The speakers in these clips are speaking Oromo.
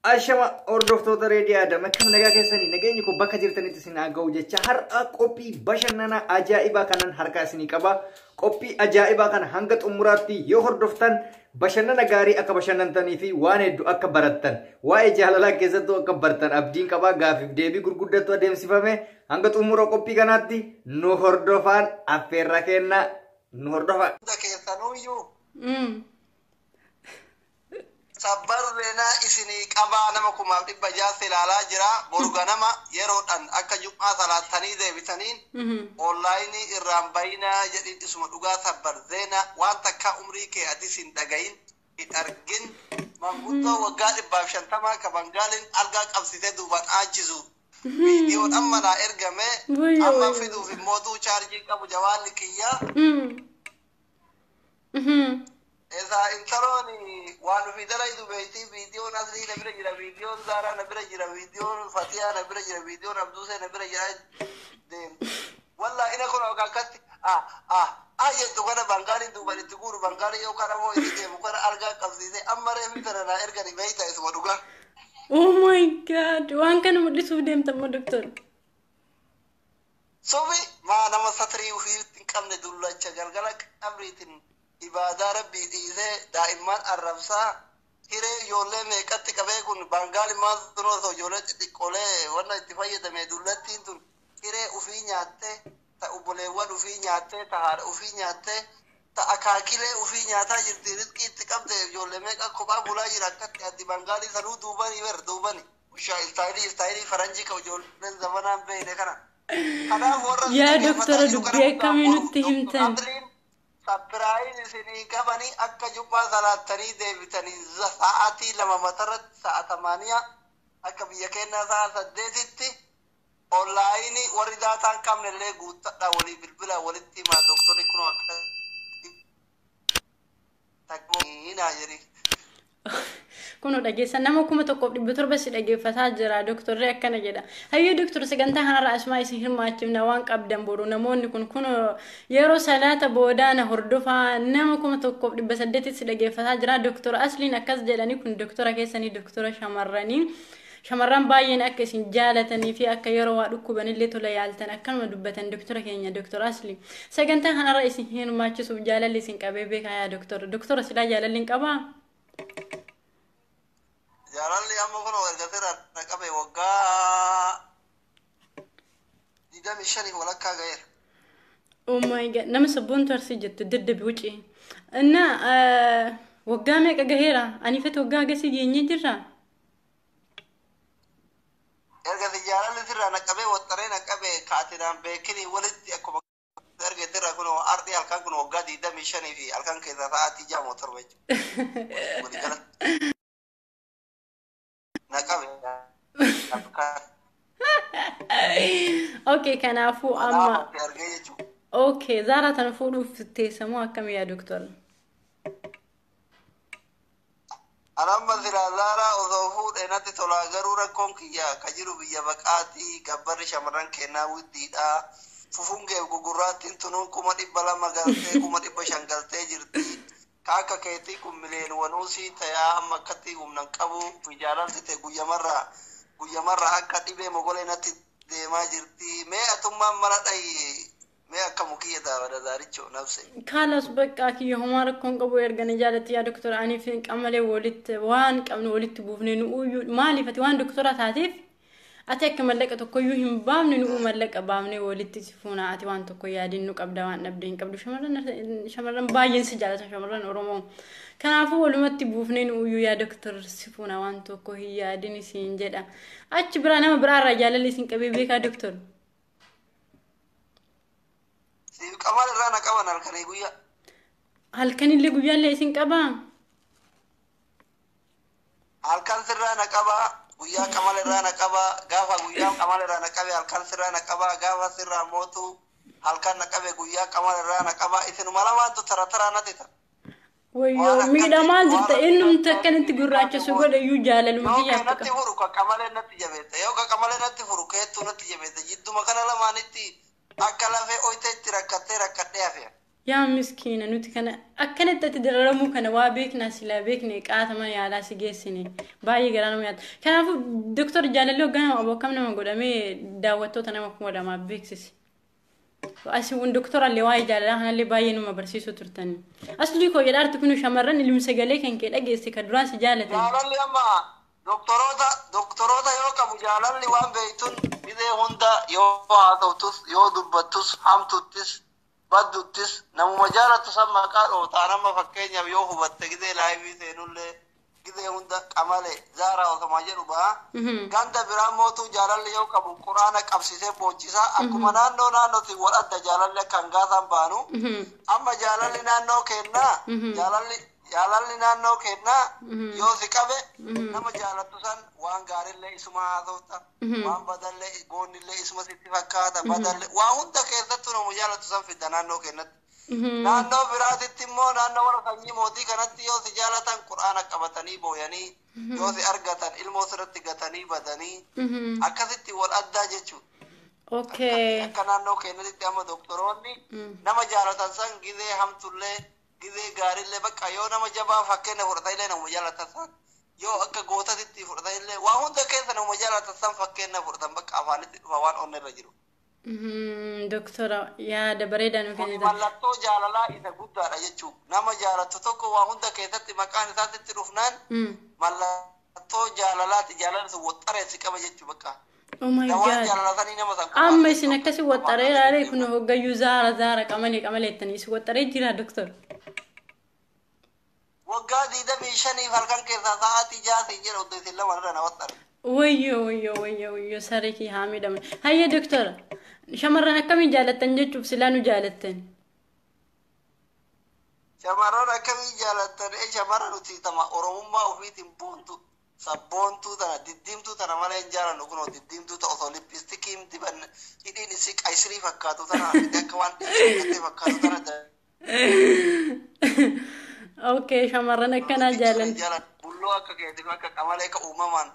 Ashama hordoftoota Reedii Adam, akkam nagaa keessanii? Nageenyi koo bakka jirtanitti isin haa ga'u jecha, har'a qophii bashannanaa ajaa'ibaa kanan harkaa isinii qaba. Qophii ajaa'ibaa kana hanga xumuraatti yoo hordoftan bashannana gaarii akka bashannantanii fi waan hedduu akka barattan, waa'ee jaalalaa keessattuu akka bartan abdiin qabaa. Gaafiif deebii gurguddattu adeemsifame. Hanga xumura qophii kanaatti nu hordofaan affeerra kenna, nu hordofaa. Hunda keessanuyyuu sabbar seenaa isinii qabaa. Nama 1600 ilaalaa jira. Boru ganama yeroodhaan akka jum'aa salaattanii deebitaniin online irraan bayinaa jedhin. Isuma dhugaa, sabbar seenaa waan takkaa umrii kee atis hin dhagayin hin argin. Manguddoo waggaa 150 ka Bangaaliin algaa qabsitee duubaan aachisu viidiyoon amma naa ergame. Wayyoo, amma wayyoo. Fiduuf immootuu chaarjii qabu jawaalli kiyyaa. Esa intaloon waan ofii dalaydu beektii. Viidiyoon Aslii na bira jira, viidiyoon Zaaraa na bira jira, viidiyoon Fatiyaa na bira jira, viidiyoon Abduusee na bira jira deemti. Wallaa ina kun akkatti ah ah ah jettu kana Bangaaliin duuban itti guuru, Bangaalii yookaan ammoo itti deemu kana argaa qabsiisee amma reefi tana naa ergani, beeyta, isuma dhugaa. Oh my God, waan kana mul'isuuf deemta immoo, doktor. Subi maa nama satrii ofii hin qabne, dullacha galgala qabriitiin ibaadaa rabbii dhiisee daa'imman arrabsaa hiree ijoollee meeqatti qabee. Kun Bangaali maal tun osoo ijoollee xixiqqoolee wanna itti fayyadame. Dullattiin tun hiree ufii nyaattee, ta obboleewwan ufii nyaattee, ta haadha ufii nyaattee, ta akaakilee ufii nyaataa jirti. Rizqii itti qabde ijoollee meeqa kophaa bulaa jira. Akkatti addi Bangaalii sanuu duubanii ber duubani ushaa istaayilii faranjii ka ijoolleen zamanaan beeyne kana. Kanaaf warra si Yaa dhaggeeffataa doktora, jiru kana dubbii hundaaf akkamii boru nutti Doktor himtan? Asliin surprise isinii qabanii akka jum'aa salaattanii deebitanii sa'aatii 2 matarratti, sa'a 8 akka biyya keenyaa sa'a 8tti online warri data hin qabne illee guuttadhaa, walii bilbilaa, walitti himaa. Doktorri kunoo akka takkiinaa jedhi. Kunoo dhageessan, nama 1700 si dhageeffataa jira. Doktorri akkana jedha. Hayyuu doktor, sagantaa kanarraa asumaa isin hirmaachifna waan qabdan. Boru namoonni kun kunoo yeroo salaata boodaana hordofaa, nama 1800 si dhageeffataa jira. Doktor Asliin akkas jedhanii, kun doktora keessanii, doktora shamarranii. Shamarran baay'een akka isin jaalatanii fi akka yeroo waa dhukkubanillee tola yaaltan akkanuma dubbatan. Doktora keenya, doktor Asli. Sagantaa kanarra isin hirmaachisuuf jaalalli isin qabee beekaa, yaa doktor? Doktora, silaa jaalalli hin qabaa? Jaalalli amma kun erga sirraa na qabe waggaa 25 walakkaa ga'eera. Oh my God, nama sabboontu Arsii jettu daddabi wuci. Inna waggaa meeqa gaheera? Ani fete waggaa agasii geenyee jirra. Erga si jaalalli sirraa na qabee waxxaree na qabe kaatinaan beekinii walitti akkuma argeetirra kun ardii halkan kun waggaa 25 fi halkan keessa sa'aatii 6 moo 7 jechuudha. Waliigalatti na qabe. Okay, kanaafuu amma Kanaaf ati argee jechuudha. Okay, Zaaraa tana fuudhuuf teessamoo akkam, yaa doktor? Ani amma silaa Zaaraa osoo fuudhee natti tolaa, garuu rakkoon kiyya ka jiru biyya baqaatii gabbarri shamarran kennaa widdiidha. Fufungeef gugurraattiin tunuu 200,000 galtee, 500,000 galtee jirti. Ka akka keetii kun miliyeenwanuusii tayaa amma akkatti humna hin qabu. Jaalalti ta'e guyyamarraa guyyamarraa akka dhibee mogolee natti deemaa jirti. Mee atummaan mala dhayi, mee akka mukiyya taa'aa zaarichoo nafse. Kaalas bakka kiyya homaa rakkoon qabu erga na jaalatti, yaa doktora. Aniif hin qamalee walitti waan qabnu walitti buufne nu uyyuu. Maaliif ati waan doktora taateef ati akka mallaqa tokkoyyuu hin baafne, nu mallaqa baafne walitti si fuuna. Ati waan tokko yaadin nu qabda, waan dhabde hin qabdu. Shamarran baay'een si jaalatan, shamarran Oromoo. Kanaafuu walumatti buufne nu uyyuu, yaa doktor, si fuuna, waan tokko hin yaadin isiin jedha. Achi biraa nama biraarraa jaalalli isin qabee beekaa, doktor? Siif qamal irraa na qaban halkanii guyyaa. Halkanillee guyyaallee isin qabaa? Halkan sirraa na qabaa, guyyaa qamal irraa na qabaa. Gaafa guyyaa qamal irraa na qabe halkan sirraa na qabaa, gaafa sirraa mootu halkan na qabe guyyaa qamal irraa na qabaa. Isinuma lamaantu tara taraa natti ta'a. Wayyoo, Waan akkatti miidhamaa waan jirta. akkatti Innumti akkanatti gurraacha si godhe iyyuu jaalaluma Yoo kee kiyyaaf natti tuqa. furu ka qamalee natti jabeessa, yoo ka qamalee natti furu keettuu natti jabeessa. Jidduma kana lamaanitti akka lafee oyiteetti rakkattee rakkadhee hafe. Yaa miskiina, nuti kana akkanatti ati dararamuu kana waa beeknaa, silaa beekne qaata mana yaalaa si geessine. Baay'ee garaa nama nyaata. Kanaafuu doktor, jaalalli hoggaa nama qabu akkam nama godhamee daawwattoota nama 2000 beeksisi. Asiiwwan doktorallee waa'ee jaalalaa kanallee baay'ee nama barsiisuu turtani. Aslii koo jedhaarti kun shamarran ilmi sagalee kan kee dhageesse kan duraan si jaalatan. Jaalalli amma doktoroota yoo qabu, jaalalli waan beeytun dhibee hunda yoo haasoftus, yoo dubbattus, hamtuttis badduttis namuma jaalattu san maqaa dhootaa. Nama fakkeenyaaf yoo hubatte, gizee live seenullee gizee hunda qamale zaaraa osoma jedhu ba'a. Ganda biraa mootuu jaalalli yoo qabu quraana qabsiisee boochisaa. Akkuma naannoo naannootti wal adda jaalalli akka hangaasaan baanu. Amma jaalalli naannoo kennaa, jaalalli naannoo kennaa yoo si qabe, nama jaalattu san waan gaariillee isuma haasofta, waan badallee goonnillee isuma sitti fakkaata, badallee waa hunda keessattuu nama jaalattu san fidda naannoo kennatti. Naannoo biraatitti immoo, naannoo warra sanyii mootii kanatti yoo si jaalatan quraana qabatanii booyanii, yoo si argatan ilmoo sirratti gatanii badanii, akkasitti wal addaa jechuudha. Akka naannoo keenyatti amma doktoroonni nama jaalatan san gizee hamtullee gizee gaariillee, bakka yoo nama jabaa fakkeenya fudhatanillee nama jaalatan san, yoo akka gootatitti fudhatanillee, waa hunda keessa nama jaalatan san fakkeenya fudhatan, bakka afaanitti dhufa waan onna irra jiru. Doktora, yaada bareedaa nu Kun kennitan. mallattoo jaalalaa isa guddaadha jechuudha. Nama jaalattu tokko waa hunda keessatti maqaan isaatti dhufnaan mallattoo jaalalaati. Jaalalli sun waxxaree si qaba jechuu bakka. Oh my Dawaan God. jaalalatanii nama san Amma isin akkasi waxxaree ilaalee kun hoggayyuu zaara zaara qamalee qamaleettanii isin waxxaree jira, doktor. Waggaa 25f halkan keessaa sa'aatii 6 jedha oddo isin lama irra na waxxare. Wayyoo wayyoo wayyoo wayyoo, saree kee haa miidhaman. Hayya doktora, shamarran akkamiin jaalattan jechuuf silaa nu jaalattan? Shamarran akkamii jaalattan? Shamarran nuti tama Oromummaa ofiitiin boontu, sabboontuu tana, diddiimtuu tana malee hin jaalannu. Kunoo diddiimtuu ta osoo lippistikiin diban hidhiin isii qaysirii fakkaatu tana, akka waan dhiisee fakkaatu tana. Okay, shamarran akkanaa jaalan. Jaalan bulloo akka keetii akka qamalee akka uumamaan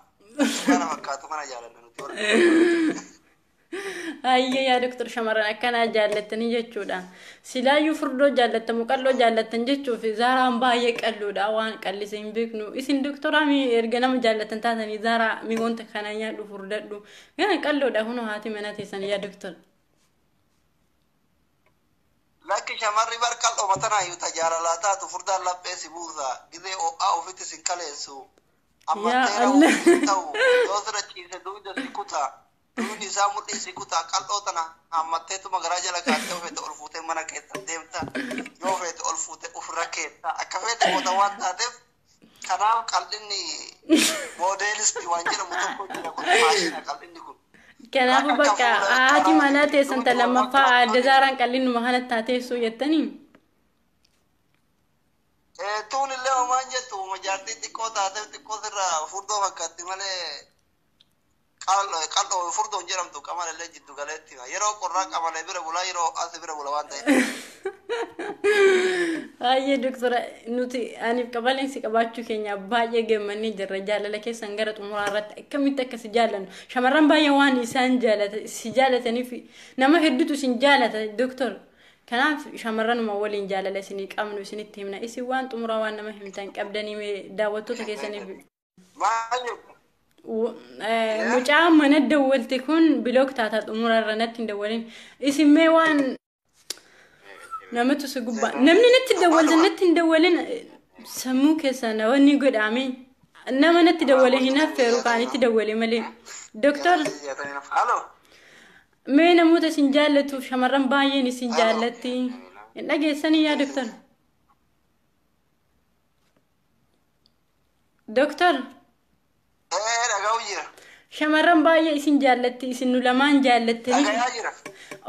kana fakkaatu kana jaalanna nuti warra. Hayya yaa doktor, shamarran akkanaa jaallattanii jechuudha. Silaayyuu furdoo jaallattamu qal'oo jaallattan jechuuf zaaraan baay'ee qal'oodha, waan qallise hin beeknu. Isin doktoraa mi erga nama jaallattan taatanii zaaraa mi wanta kana nyaadhu furdadhu. Gana qal'oodha kunoo haati mana teessan, yaa doktor. Lakki, shamarri bar qal'ooma tanaayyuu ta jaalalaa taatu furdaan laphee si buusa, gizee ho'aa ofitti sin kaleessu. Ammatteera Allah. ta'u yoo sirra ciise dugda si kuta, dugdi isaa mudhii si kuta. Qal'oo tana hammatteetuma garaa jala kaattee yoo feete ol fuutee mana keessa deemta, yoo feete ol fuutee ofirra keessa akka feete goota waan taateef, kanaaf qal'inni moodeelisti waan jedhamu tokko jira. Kun maashina qal'inni kun. Kanaafuu bakka haati manaa teessan ta lammaffaa adda zaaraan qal'inuma kanatti taateessuu jettanii? Tuun illee homaan jettu jaartii xiqqoo taateef xiqqoo sirraa furdoo fakkaatti malee qal'oo furdoo hin jedhamtu. Qamalee jiddu galeetti yeroo qorraa qamalee bira bulaa, yeroo as bira bula waan ta'eef. Baay'ee doktora, nuti aniif qabaleensi qabaachuu keenya baay'ee gammannee jirra. Jaalala keessan gara xumuraa irratti akkamitti akka si jaallannu, shamarran baay'ee waan isaan jaalata si jaalataniif, nama hedduutu isin jaalata doktor. Kanaaf shamarranuma waliin jaalala isinii qabnu isinitti himna. Isin waan xumuraa waan nama himtan qabdanii mee daawwattoota keessaniif? Maal jettu? Mucaan mana dawwalte kun block taata xumura irra natti hin dawwalin. Isin mee waan namatu si gubbaa namni natti dawwalte natti hin dawwalin, sammuu keessa wanni godhaame nama natti dawwale hin affeeru kaanitti dawwale malee. Doktor, Halo. mee namoota isin jaallatuuf, shamarran baay'een isin jaallatti. Hin dhageessanii yaa doktor? Doktor. Dhaga'u jira. Shamarran baay'ee isin jaallatti, isin nu lamaan jaallattanii. Dhagayaa jira.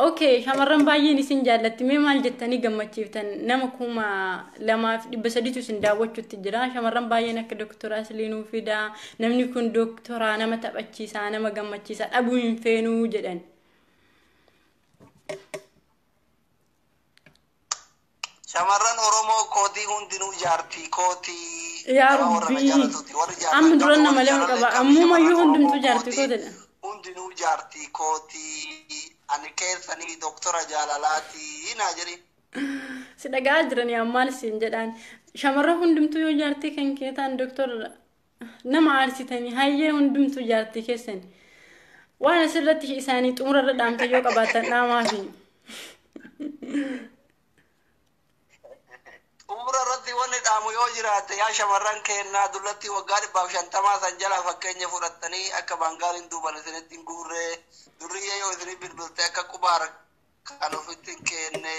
Okay, shamarran baay'een isin jaallatti. Mee maal jettanii gammachiiftan? Nama 2300tu isin daawwachuutti jira. Shamarran baay'een akka doktoraa Asliinuu fidaa. Namni kun doktoraa nama taphachiisaa, nama gammachiisaa, dhabuu hin feenuu jedhan. Shamarran Oromoo kootii hundinuu jaartii kootii. Yaa Nama warra na Rabbii. jaalatuti. Warri jaalatan Amma dura qabu, nama warri lama jaalala qaba. hin qabne Ammumayyuu shamarran hundumtuu Oromoo jaartii kootii kootidha. hundinuu jaartii kootii. Ani keessanii doktora jaalalaatii naa jedhi. Si dhagaa jiranii ammaal siin jedhaan. Shamarran hundumtuu yoo jaartii kan kee ta'an doktor nama aarsitanii hayyee hundumtuu jaartii keessan. Waan asirratti isaanii xumurarra dhaamta yoo qabaatan dhaamaafi. Xumura irratti wanni dhaamu yoo jiraate, yaa shamarran keennaa dullatti waggaa 150 san jalaa fakkeenya fudhattanii akka Baangaaliin duuban isinitti hin guurree, durriyyee yoo isinii bilbilte akka qubaar kan ofitti hin kenne.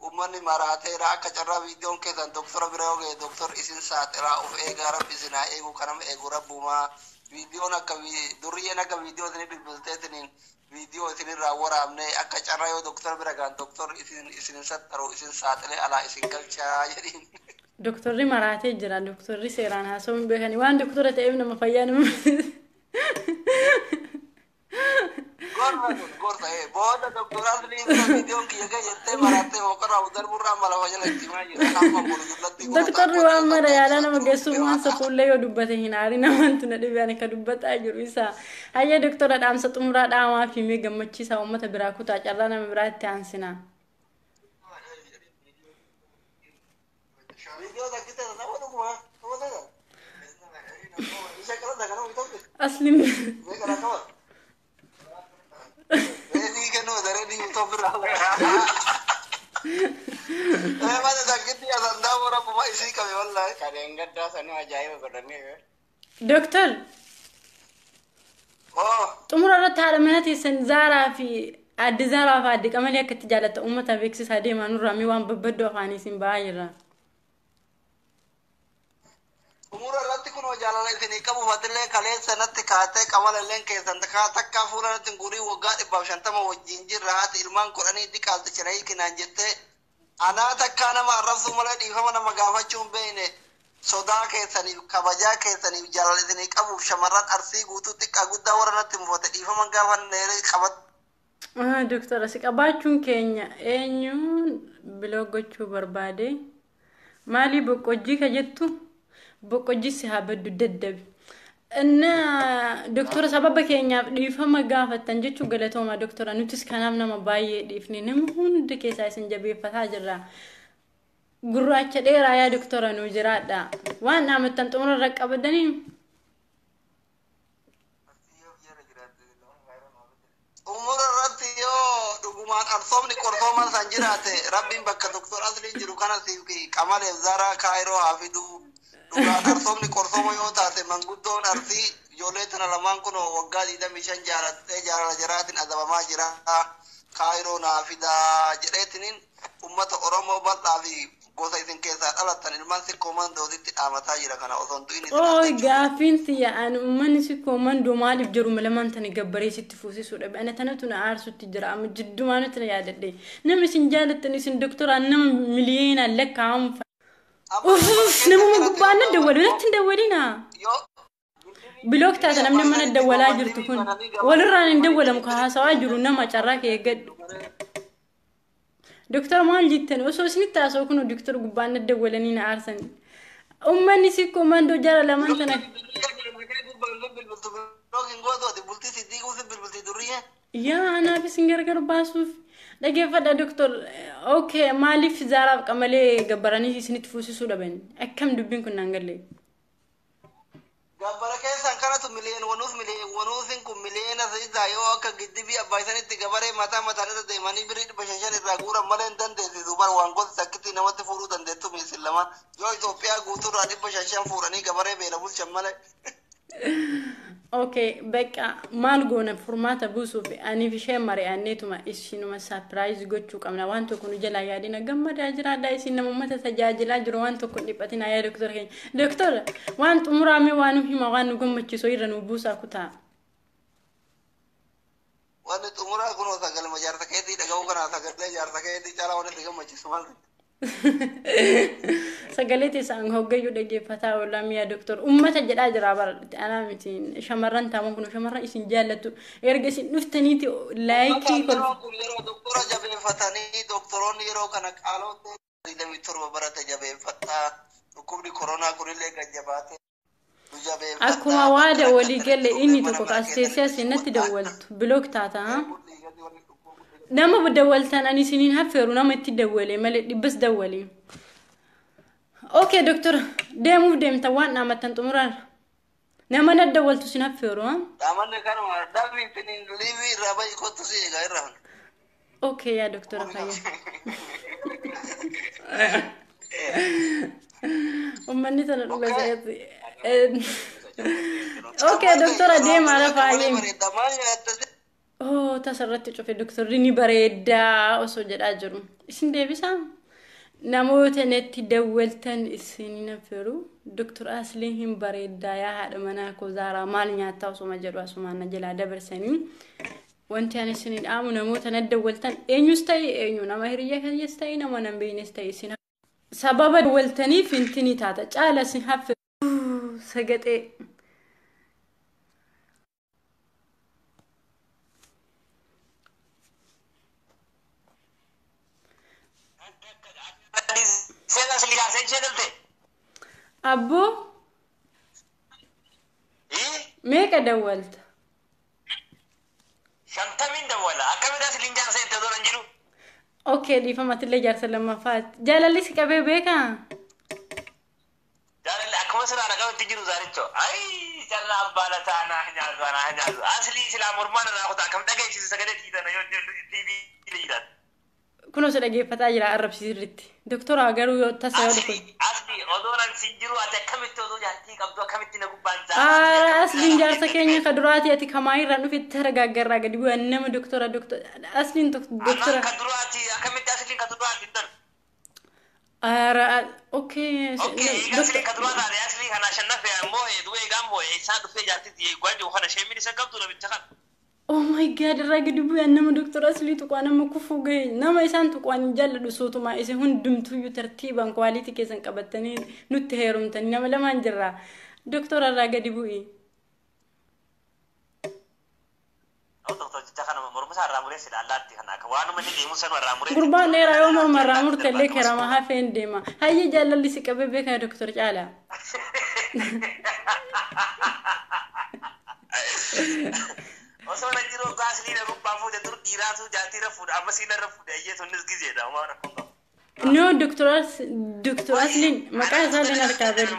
Uummanni maraateera. Akka carraa viidiyoon keessan doktora bira yoo ga'e, doktor isin saaxilaa. Of eegaa, Rabbi isin haa eegu. Kanama eegu Rabbumaa. Viidiyoon akka durriyyeen akka viidiyoo isinii bilbilteetiniin viidiyoo isinirraa waraabne, akka carraa yoo doktora bira ga'an, doktor isin saxxaru, isin saaxilee alaa isin galchaa jedhiin. Doktorri maraatee jira. Doktorri seeraan haasawuu hin beekani. Waan doktora ta'eef nama fayyaa nama. Gorsa kun gorsa booda doktoraas ni viidiyoon kiyya ga'e jettee marattee hooqarraa darburraa amma lafa jala itti himaa jira. Amma boru dullatti. Doktorri waan mara yaalaa nama geessuuf waan safuullee yoo dubbate hin aarin, namantu na dhibee ani ka dubbataa jiru isa. Hayyee doktora, dhaamsa xumuraa dhaamaa fi mee gammachiisaa uummata biraa kutaa carraa nama biraatti aansinaa. Viidiyoo takkite nama dhuguma nama ta'e. Isa qalata kana bitofte. Asliin. Mee kana qaba. Reedii kennuu reedii bitoo bira. Mana takkitti asandaa rabbuma isii qabe wallaahi. Kadeen gaddaa sanuu ajaa'iba godhanii. Doktor. Oh. Xumura irratti haadha mana teessan Zaaraa fi addi Zaaraa fi addi Qamalee akka itti jaalatta uummata beeksisaa deemaa nurraa mee waan babbaddoo afaanii isin ba'aa jirra. Xumura irratti kun jaalala isinii qabu fatillee kaleessa natti kaatee qamalalleen keessan kaa takkaa fuula natti hin guurii, waggaa 150 wajjin jirra, haati ilmaan 10 diqaalticha na hiikinaan jettee, anaa takkaa nama arrabsuu malee dhiifama nama gaafachuu hin beekne, sodaa keessaniif, kabajaa keessaniif, jaalala isinii qabuuf, shamarran Arsii guutuu xiqqaa guddaa warra natti mufate dhiifama gaafanne qabat. Doktora, si qabaachuun keenya eenyuun block gochuu barbaade? Maalii boqqojjii ka jettu? Boqqojjii si haa baddu daddabi. Inna doktora, sababa keenyaaf dhiifama gaafattan jechuun galatooma doktora. Nutis kanaaf nama baay'ee dhiifne, nama hunda keessaa isin jabeeffataa jirra. Gurraacha dheeraa yaa doktora, nu jiraadha. Waan dhaamattan xumura irra qabadanii. Xumura irratti yoo dhugumaan arsoomni qorsooman san jiraate, Rabbiin bakka doktor Asliin jiru kana siif Qamaleef Zaaraa Kaayiroo haa fiduu. Dhugaan arsoomni qorsooma yoo taate, manguddoon Arsii ijoollee tana lamaan kun waggaa 25 jaalattee jaalala jaraatiin adabamaa jira. Kaayiroo naa fidaa jedheetiniin ummata Oromoo bal'aa fi gosa isin keessaa dhalattan ilmaan Sikkoo Mandootitti dhaamataa jira kana osoo hin du'in isin Ooy argachuu. Gaaffiin tiyya ani uummanni Sikkoo Mandoo maaliif jiru lamaan tani gabbaree sitti fuusisuu dhabe? Ana tanatu na aarsutti jira. Amma jiddumaa nuti na yaadadhe, nama isin jaalattan isin doktoraan nama miliyeenaan lakkaa'amu. Uff, namuma gubbaan na dawwalu, natti hin dawwalina. Yoo Block taata namni mana dawwalaa jirtu kun. Walirraan hin dawwalamu, ka haasawaa jiru nama carraa kee eeggadhu. Doktor, maal jettan osoo isinitti haasa'u? Kun doktor gubbaan na dawwalanii na aarsan. Uummanni Sikkoo Mandoo jara lamaan tana. Bultii siddii bilbilti durriyyee. Yaa anaaf isin gargar baasuuf dhageeffadha doktor. Okay, maaliif Zaaraaf Qamalee gabbaranii isinitti fuusisuu dhaban? Akkam dubbiin kun naan galle. Gabbara keessan kanatu miliyoon wanuuf miliyoon wanuufin kun miliyoona sadiitaa yoo akka giddibii abbaa isanitti gabaree mataa mataan irra deemanii birrii 500 irraa guuran malee hin dandeessisu. Bar waan gosa takkitti namatti fuudhuu dandeettu miisin lamaan yoo Itoophiyaa guutuurraa 500 fuudhanii gabaree beela bulchan malee. Okay, bakka maal goona furmaata buusuuf aniif ishee mari'anneetuma isinuma surprise gochuu qabna. Waan tokko nu jalaa yaadina, gammadaa jiraadha. Isin nama uummata tajaajilaa jiru, waan tokko hin dhiphatina yaa doktora keenya. Doktora, waan xumuraame waan nu hima, waan nu gammachiisu irra nu buusaa kutaa. Wanni xumuraa kunoo sagalma jaarsa keetii dhaga'uu kana, sagalee jaarsa keetii caalaa wanni itti gammachiisu maal? Sagalee teessaan hoggayyuu dhaggeeffataa oolaa mi'a doktor. Uummata jedhaa jira bara anaa miti. Shamarran taaman kun shamarran isin jaallattu erga isin dhuftaniiti like Yeroo kun yeroo doktora jabeeffatanii, doktoroonni yeroo kana qaaloo 27 barate jabeeffadhaa, dhukkubni koronaa kunillee gajjabaate. Akkuma waada walii galle, inni tokko as teessee asii natti dawwaltu block taata. Nama dawwaltan ani isiniin hafeeru nama itti dawwalee malee dhibbas dawwalee. Okay doktora, deemuuf deemta waan dhaamattan xumuraarra. Nama na dawwaltu sin hafeeru ha? Dhaamanni kanuma dhaabbii finiin liivii irraa bahi kottu si eegaa irraa. Okay yaa doktora fayyaa. Uummanni tana dhuga seeti. Okay doktora deemaa lafa hayyee. Bareeda maal nyaatta? Oh, tasarratti cufe doktorri ni bareedaa osoo jedhaa jiru. Isin deebisaa? Namoota natti dawwaltan isin hin affeeru. Doktor Asliin hin bareedaa yaa haadha manaa koo Zaaraa maal nyaattaa osuma jedhu asumaan na jalaa dabarsanii. Wanti ani isin dhaamu namoota na dawwaltan eenyus ta'e eenyu, nama hiriyyaa kiyyas ta'e nama nan beeknes ta'e, isin sababa dawwaltaniif intini taata caala isin haffeeru sagaxee. Seen asli jaarsa ishee galte. Abboo, meeqa dawwalta? 50n dawwala. Akkamitti asliin jaarsa itti osoo hin jiru? Okay, dhiifamatillee jaarsa lammaffaati. Jaalalli si qabee beekaa? Jaalalli akkuma silaa nagaa itti jiru zaaricho. Ayi jalla abbaa lataa naa nyaatu naa nyaatu. Aslii silaa mormaan irraa kutaa akkam dhageessisu sagalee dhiitan yoo TV dhiitan. Kunoo si dhageeffataa jira arrabsiisirritti. Doktora garuu yoo tasa yoo dhufe. Asli asli odoo nan sin jiru ati akkamitti odoo jaartii qabdu akkamitti na gubbaan? Aara, asliin jaarsa keenya ka duraati ati kamaa irraan dhufe taragaaggarraa gadi bu'an nama doktora doktora asliin doktora. Amaan ka duraati akkamitti asliin ka duraati hin darbu. Aara, okay. Okay, egaa asliin ka duraa taate aslii kana shannaffee ammoo du'ee egaa ammoo isaa dhufee jaartii eeggaa kana sheemini isa qabdu namicha kana. Oh my God, irraa gadi bu'an nama doktora Aslii tuqaa nama kufuu gahe, nama isaan tuqaan hin jaalladhu. Suutumaa isin hundumtuyyuu tartiibaan quality keessan qabattanii nutti heerumtanii nama lamaan jirra. Doktora irraa gadi bu'i. Doktoricha kana morma isaa irraa muree sila allaatti kana akka waanuma inni deemu sanuma irraa muree. Gurbaan dheeraa yoo morma irraa murte illee kerama hafeen deema. Hayyee, jaalalli si qabee beekaa doktor Caalaa? Osoo na jiru ogaa aslii na gubbaa fuute dur dhiiraatu jaartii irra fuudha amma siin irra fuudhe ayyee sunnis gizeedha homaa rakkoon qabu. No, doktor Asliin maqaa isaallee harkaa badu.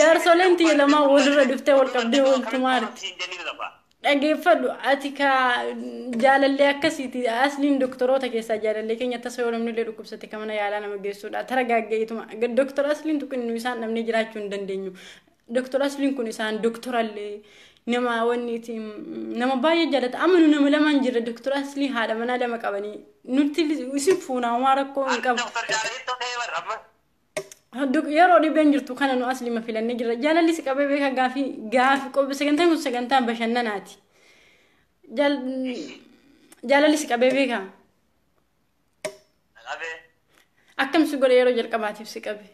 Jaarsoleen tiyya lamaan walirra dhuftee wal qabdee waltumaarti. Dhageeffadhu, ati ka jaalallee akkasiiti. Asliin doktoroota keessaa jaalallee keenya tasa yoo namni illee dhukkubsate ka mana yaalaa nama geessuudha. Taragaaggeetuma doktor Asliin tuqinnu isaan dhabnee jiraachuu hin dandeenyu. Doktor Asliin kun isaan doktorallee nama wanni nama baay'ee jaalata. Amma nu nama lamaan jirra, doktor Asliin haadha manaa lama qabanii nuti isin fuunaa homaa rakkoo hin qabu. Doktor jaalalitti ta'ee barra amma. Yeroo dhibeen jirtu kana nu aslima filannee jirra. Jaalalli si qabee beeka? Gaafii gaafii qophii sagantaan kun sagantaa bashannanaati. Jaalalli si qabee beeka? Qabee. Akkam si godhe yeroo jalqabaatiif si qabe?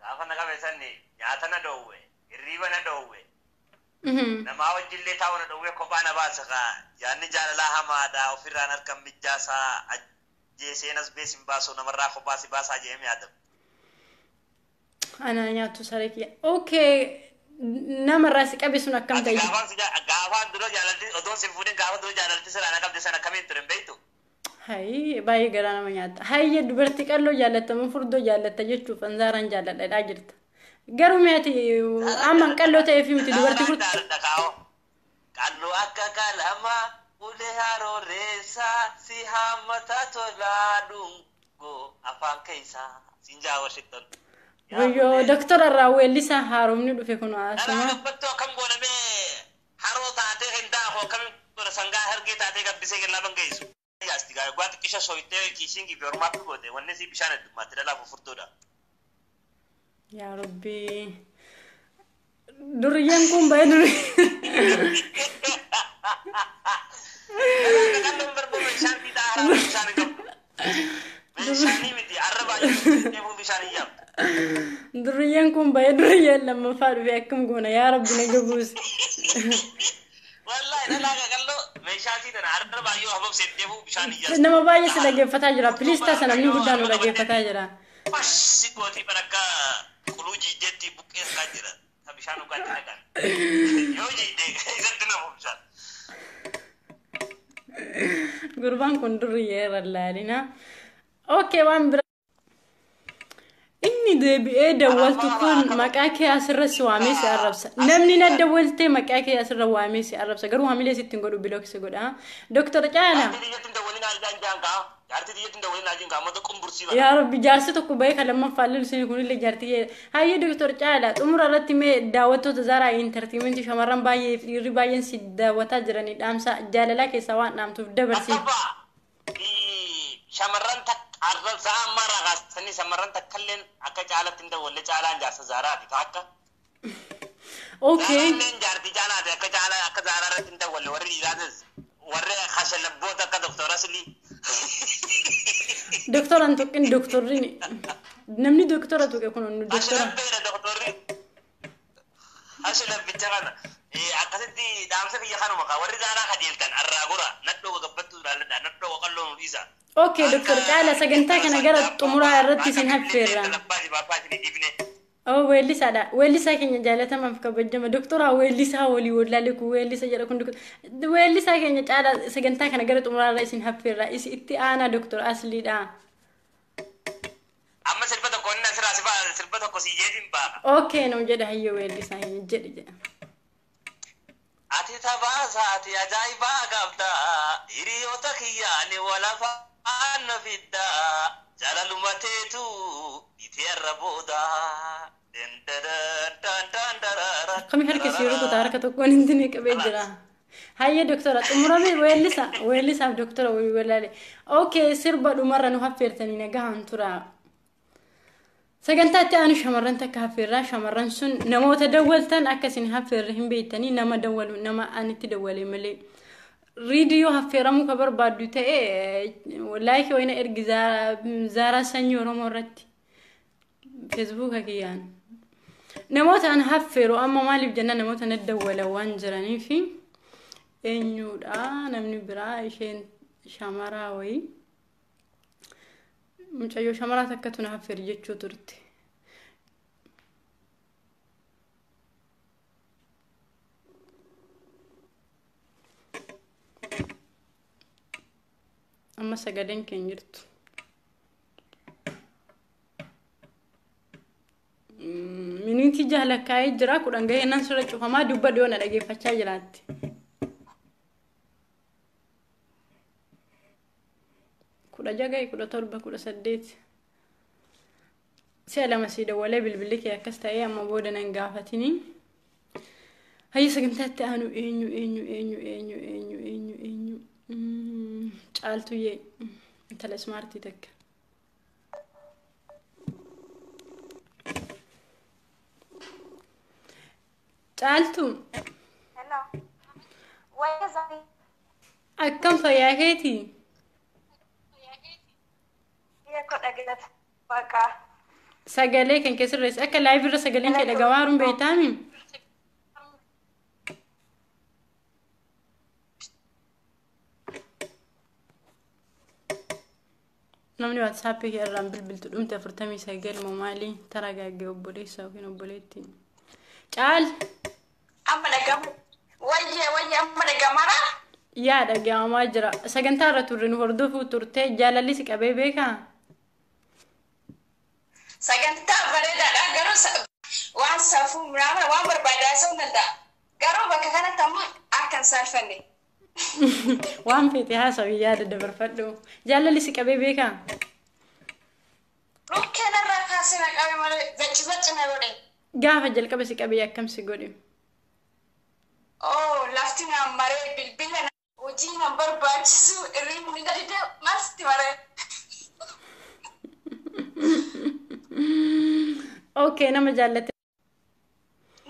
Gaafa na qabe sanni nyaata na dhoowwe, hirriiba na dhoowwe. Namaa wajjillee taa'u na dhoowwe, kophaa na baasa kaa. Yaanni jaalalaa hamaadha, ofirraan harkan mijjaasaa ajjeeseen as bees hin baasu, namarraa kophaa si baasaa jedhee yaadamu. Anaa nyaattu saree kiyya. Okay, namarraa si qabe sun akkam ta'e? Gaafaan dura jaalalti otoon sin fuudhin gaafa dura jaalalti silaa na qabde sana akkamiin ture hin beektu? Hayi, baay'ee garaa nama nyaata. Hayyee, dubartii qalloo jaallatta moo furdoo jaallatta jechuuf anzaaraan jaalladha jirta. Garuu mi'aati amma qalloo ta'eef miti dubartii furdoo. Jaaladha kaa'oo. Qalloo akka qalama ulee harooreessaa si hammata tolaa dhungoo afaan keessaa siin jaawashitton. Wayyoo, doktora irraa weellisaa haaromni dhufe kun Dhalaa asuma. dubbattuu akkam goonamee haroo taatee hin daaku akkamiin goona sangaa hargee taatee gabbisee kennaa geessu. Yaasti gaa waan xiqqisha soyitee kiisiin gibe ormaatti goote wanni si bishaan heddummaatti dhalaaf furtuudha. Yaa Rabbi. Duriyyaan kun baay'ee durii. Dhalaa qalloon barbaadan bishaan fiixaa haraa bishaan hin qabdu. Bishaanii miti arrabaa deemuu bishaan hin yaabdu. Duriyyaan kun baay'ee duriyyaan lammaffaa dhufe akkam goona yaa Rabbi na gabuusi. Wallaahi dhalaa qaqalloo meeshaa sii tana arrabaa yoo hababsee deemuu bishaan hin yaabdu. Nama baay'ee si dhaggeeffataa jira. Please taasa namni guddaan nu dhaggeeffataa jira. Si gootii bara akka quluu jiijeetti buqqeessaa jira. Ta bishaan dhugaatti dhaqan. Yoo jiide isatti namu bishaan. Gurbaan kun durri laalina. Okay, waan bira. Inni deebi'ee dawwaltu kun maqaa kee asirra si waamee si arrabsa. Namni na dawwaltee maqaa kee asirra waamee si arrabsa. Garuu hamilee sitti hin godhu, block si godha. Doktor Caala. Jaartii tiyyatti hin dawwalin ajin kaa, amma qumbursii. Yaa Rabbi, jaarsi tokko bahee kan lammaffaa illee kunillee jaartii. Hayyee Doktor Caala, xumura irratti mee daawwattoota Zaaraa Entertainment, shamarran baay'ee fi dhiirri baay'een si daawwataa jiranii, dhaamsa jaalalaa keessaa waan dhaamtuuf dabarsiif. Shamarran takka arrabsaa ammaa kaasanii, shamarran takkalleen akka Caalatti hin dawwalle. Caalaan jaarsa Zaaraati akka. Okay. Zaaraalleen jaartii Caalaati, akka Caalaa akka Zaaraa irratti hin dawwalle. Warri dhiiraatis, warri kashalabboota akka Doktora Aslii. Doktora hin tuqin, doktorri namni doktora tuqe kun doktora. Kashalabbeedha doktorri. Kashalabbicha kana. Akkasitti dhaamsa kiyya kanuma kaa, warri Zaaraa kajeeltan arraa gora nadhoo gabbattuu ilaalladha, nadhoo qaqalloo nu dhiisa. Okay, Doktor Caala, sagantaa kana gara xumuraa irratti isin affeerra. Oh, weellisaadha. Weellisaa keenya jaalatamaaf kabajama. Doktora weellisaa walii wallaalee kun weellisa jedha kun. Weellisaa keenya Caala, sagantaa kana gara xumuraa irra isin affeerra. Isi itti aanaa Doktor Asliidha. Amma sirba tokko inni asirraa sirba tokko si jeetiin ba'a. Okay, nu jedha. Hayyoo, weellisaa keenya, jedhi jedha. Ati taphaasa ati ajaa'ibaa qabda, hiriyoota kiyyaani walafaan na fidda, jaalaluma teetu itee irra booda. Akkami harki si rukuta, harka tokkoon inni qabee jira. Hayyee doktora, xumurame weellisa weellisaaf doktora walii wallaale. Okay, sirba dhumarra nu affeertanii nagahaan tura. Sagantaa itti aanu shamarran takka affeerraa. Shamarran sun namoota dawwaltan akka isin affeerre hin beektanii, nama dawwalu nama anitti dawwale malee. Riidiyoo affeeramuu ka barbaaddu ta'e like wayina ergi Zaaraa Sanyii Oromoo irratti. Feesbuuka kiyyaan. Namoota an affeeru amma maaliif jennaan, namoota na dawwalan waan jiraniifi. Eenyudha namni biraa? Isheen shamaraa wayii. Mucayyoo shamaraa takkatu na affeeri jechuu turte. Amma sagaleen keenya jirtu. Miniitii jaalakkaa'ee jira, 10 gahee nan sirra cufamaa. Dubba dhiyoo na dhageeffachaa jiraatti. 16 gahee, 17, 18. Si'a lama sii dawwalee bilbilli kee akkas ta'ee, amma booda nan gaafatini. Hayya, sagantaatti aanu eenyu, eenyu, eenyu, eenyu, eenyu, eenyu, eenyu? Caaltuyyee, intala ismaartii takka. Caaltu. Hello. Wayya zarii. Akkam, fayyaa keetii? Biyya koo dhaggeeffatu. Waaqaa. Sagalee kan keessirreessi akka live irra sagaleen kee dhagamaa jiruun beektaami? Namni WhatsAppii kee irraan bilbiltu dhumte 49 moo maali? Taragaagee obboleessa yookiin obboleettii. Caal. Amma dhagamu. Wayyee, wayyee, amma dhagamaraa? Yaa, dhagahamaa jira. Sagantaa irra turre nu hordofuu turte, jaalalli si qabee beekaa? Sagantaa bareedaadha, garuu waan safuu muraama waan barbaadaa ta'uu danda'a. Garuu bakka kanatti ammoo akka hin saalfanne. Waan feete haasawi, yaada dabarfadhu. Jaalalli si qabee beekaa? Dhukkee narraa kaasee na qabe malee zacci zacci na godhe. Gaafa jalqaba si qabee akkam si godhe? Oo, lafti naan maree, bilbila hojii nan barbaachisu, irriibni na dide, maal sitti maree? Okay, nama jaallatte.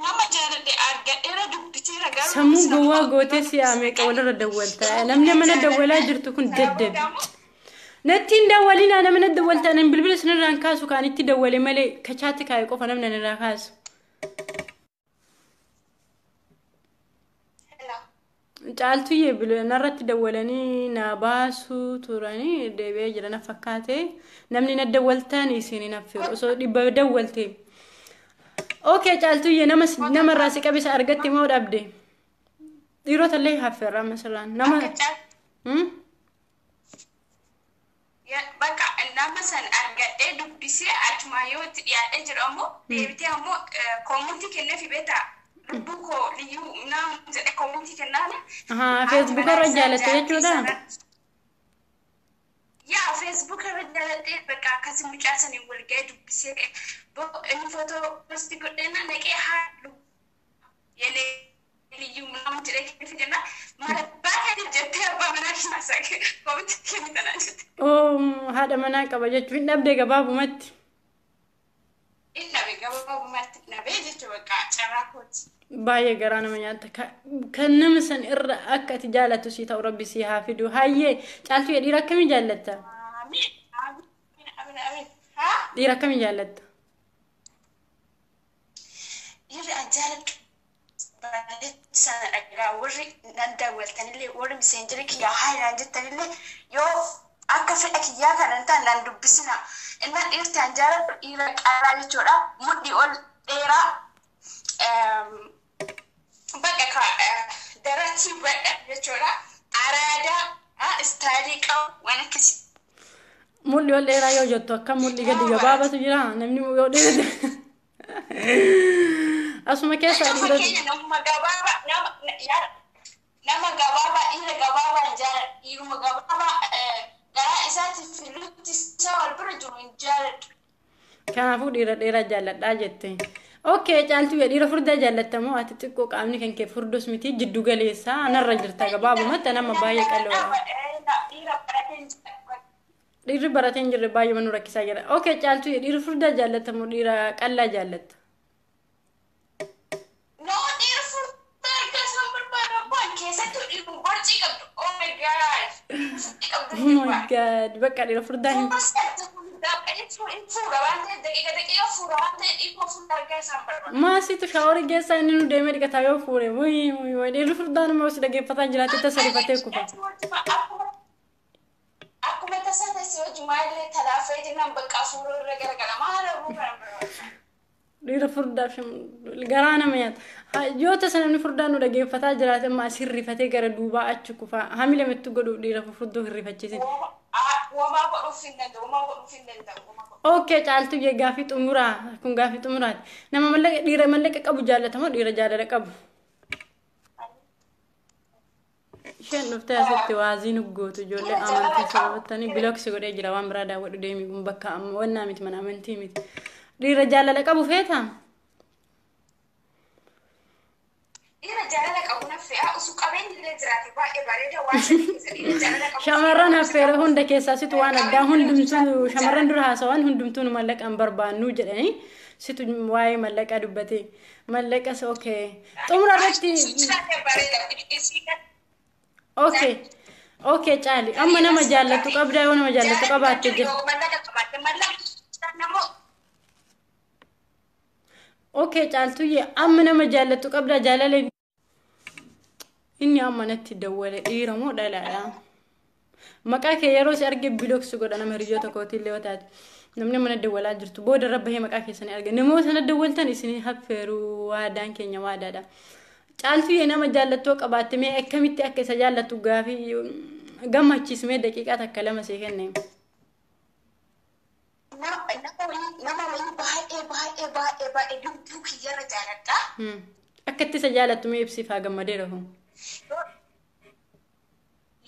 Nama jaaladhe argadheera, dubbiseera, garuu. Sammuu gowwaa gootee si meeqa walirra dawwalta. Namni mana dawwalaa jirtu kun daddabi. Natti hin dawwalinaa, nama na dawwalta nan bilbila sinirraan kaasu, kaan itti dawwale malee kachaatti kaa'e qofa namni irraa kaasu. Caaltuyyee, narratti dawwalanii na baasuu turanii deebi'ee jira na fakkaate. Namni na dawwaltaan isin hin affeeru osoo dhibba dawwalte. Okay, Caaltuyyee, nama namarraa si qabisa argatte moo dhabde? Dhiirota illee affeerra amma sirraan nama. Akka Bakka nama san argadhee dubbisee achuma yoo itti dhiyaadhee jiru ammoo deebitee ammoo koomintii kenneefi beektaa, lubbuu koo liyyuu nama jedhe koomintii kennaani. Ahaa, Facebook irra jaalatte jechuudha? Yaa, Facebook irra jaaladhee, bakka akkasii mucaa saniin wal ga'ee dubbisee, inni footoo post godhee naqee, haa yelee liyyuu nama jedhee kenneefi jenna, maal abbaa keetiif jettee abbaa manaa keessaa koomintii kennitanaa jette. Oo, haadha manaa qaba jechuun hin dhabde gabaabumatti. Inni dhabe, gabaabumatti dhabee jechuudha, bakka carraa kooti. Baay'ee garaa nama nyaata. Kan nama san irra akka ati jaalattu sii ta'u rabbi sii haa fidu. Hayyee Caaltuu, dhiira akkamii jaallatta? Amiin. Amiin. Amiin. Amiin. Haa? Dhiira akkamii jaallatta? Dhiirri an jaaladhu sana dhagaa, warri nan daawwaltanillee, warri miseenjiri kiyyaa haa jettanillee, yoo akka fedha kiyyaa kana hin taane nan dubbisina. Innan dhiirti an jaaladhu dhiira qaalaa jechuudha. Mudhii ol dheeraa, bakka daratii badha jechuudha. Araadaa istaayilii qabu, waan akkasii. Mul'i ol dheeraa yoo jettu akka mul'i gadi gabaabatu jira, namni yoo dheerate. Asuma keessa dhiira. Fakkeenya nama gabaabaa, nama gabaabaa, dhiira gabaabaa hin jaaladhu. Dhiiruma gabaabaa garaa isaatiif fi lukti isaa wal bira jiru hin jaaladhu. Kanaafuu dhiira dheeraa jaalladhaa jette. Okay, Caaltuu, dhiira furdaa jaallatta moo ati xiqqoo qaamni kan kee furdus miti, jiddu galeessaa narra jirta, gabaabumatti nama baay'ee qal'oodha. Dhiira baratee hin jaaladhu. Dhiirri baratee hin jirre baay'ee nu rakkisaa jira. Okay, Caaltuu, dhiira furdaa jaallatta moo dhiira qal'aa jaallatta? No, dhiira furdaa argaa isaan barbaadu abbaan, keessattuu dhiiruma borcii qabdu. Oh my God. Borcii qabdu. Oh my God, bakka dhiira furdaa hin. Fuura waan ta'eef, daqiiqa daqiiqa fuura waan ta'eef, dhiiruma furdaa argaa isaan barbaadu. Maasitu shower geessaa, inni nu deemee dhiqataa yoo fuure. Wayii wayii, dhiirri furdaa nama si dhaggeeffataa jiraate tasa rifatee kufa. Akkuma tasaa tasii hojii maalillee talaafee jennaan bakka fuula irra garagala maal abuu kana barbaada. Dhiira furdaa garaa nama nyaata. Yoo tasa namni furdaan nu dhaggeeffataa jiraate amma as hirrifatee gara duubaa achi kufa. Hamila mittu godhu, dhiira furdoo hirrifachiisin. Womaa godhuuf hin danda'u, womaa godhuuf hin danda'u. Okay, Caaltuu, gaafii xumuraa, kun gaafii xumuraati. Nama mallaqa, dhiira mallaqa qabu jaallatamoo dhiira jaalala qabu? Isheen dhuftee asitti waazii nu gootu, ijoollee amantii sababattanii block si godhee jira, waan biraa daawwadhu deemi, kun bakka amma wannaa miti, mana amantii miti. Dhiira jaalala qabu feetaa? Dhiira jaalala qabu na fe'a, osoo qabeenyi illee jiraate baay'ee bareeda, waan sana keessa dhiira jaalala qabu. Shamarran affeera hunda keessaa situ waan addaa, hundumtuu shamarran dura haasawan hundumtuu nu mallaqa hin barbaannu jedhanii, situ waa'ee mallaqaa dubbate. Mallaqas okay. Xumura irratti Jiraate bareeda. Okay. Okay, Caali, amma nama jaallattu qabdaa? Yoo nama jaallattu qabaatte jira. Yoo mallaqa qabaatte, mallaqa namoo. Okay, Caaltuyyee, amma nama jaallattu qabdaa? Jaalala inni amma natti dawwale dhiira moo dhalaadha? Maqaa kee yeroo si arge block si godha, nama hiriyoota kootii yoo taate. Namni mana dawwalaa jirtu booda irra bahee maqaa keessanii arge. Namoota sana dawwaltan isin affeeru, waadaan keenya waadaadha. Caaltuyyee, nama jaallattoo qabaatte, mee akkamitti akka isa jaallattu gaafii gammachiismee daqiiqaa takka lama see kenne. Nama wayii baay'ee baay'ee baay'ee baay'ee lubbuu kiyyarra jaaladha. Akka itti isa jaallattu mee ibsiif, haa gammadeera hoo.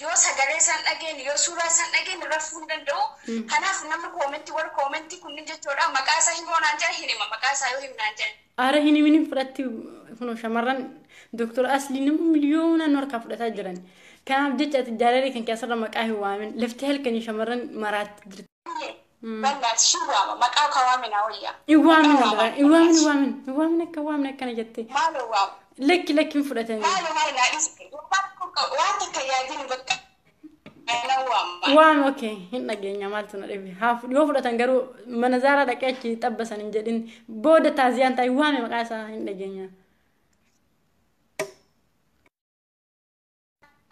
Yoo sagalee isaan dhageenye, yoo suuraa isaan dhageenye rafuu hin danda'u. Kanaaf namni koomentii, warri koomentii kunniin jechuudha, maqaa isaa himoo naan jedha, hin hima maqaa isaa yoo himnaan jedha. Aara hin himin, fudhatti, kunoo shamarran Dooktor Aslii nama miliyoonaan harkaa fudhataa jiran. Kanaaf jecha ati jaalallee kan keessarra maqaa hin waamin. Laftee halkanii shamarran maraatti jirti. Bal'aati shi waama, maqaa ka waamina wayyaa. Hin waamin, hin waamin, hin waamin, hin waamin, akka waamne akkana jettee. Maaloo waama. Lakki, lakki, hin fudhatanii. Maaloo maal naa dhis, waan takka yaadin, bakka nan waama. Waami, okay, hin dhageenya, maaltu na dhibe. Haa yoo fudhatan garuu mana zaaraa dhaqee achi xabbasan hin jedhin, booda taaziyaan taa'e, waami maqaa isaa, hin dhageenya.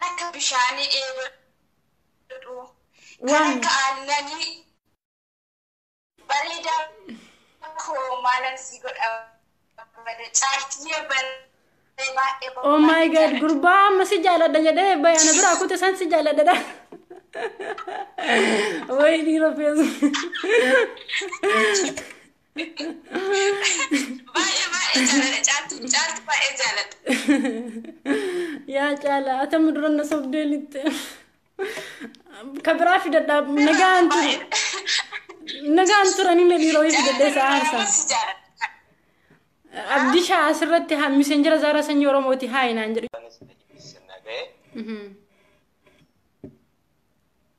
Akka bishaanii dheebodhu. Kan Waami. akka aannanii bareedaa koo, maalan si godha, caaltiyyee baay'ee. Oh my God, gurbaa amma si jaaladha jedhee bayana biraa kute san si jaaladha. Way dhiira feesbuuk. Baay'ee baay'ee jaaladha. Caaltu caaltu baay'ee jaaladha. Yaa caala atama dura na sobdee lixxe. Ka biraa fidadhaa nagaan ture. Nagaan turan inni dhiira wayii fidadhee isa aarsa. Si jaaladha. Abdishaa asirratti miseenjira Zaaraa Sanyii Oromooti haa naan jedhu. Naga'ee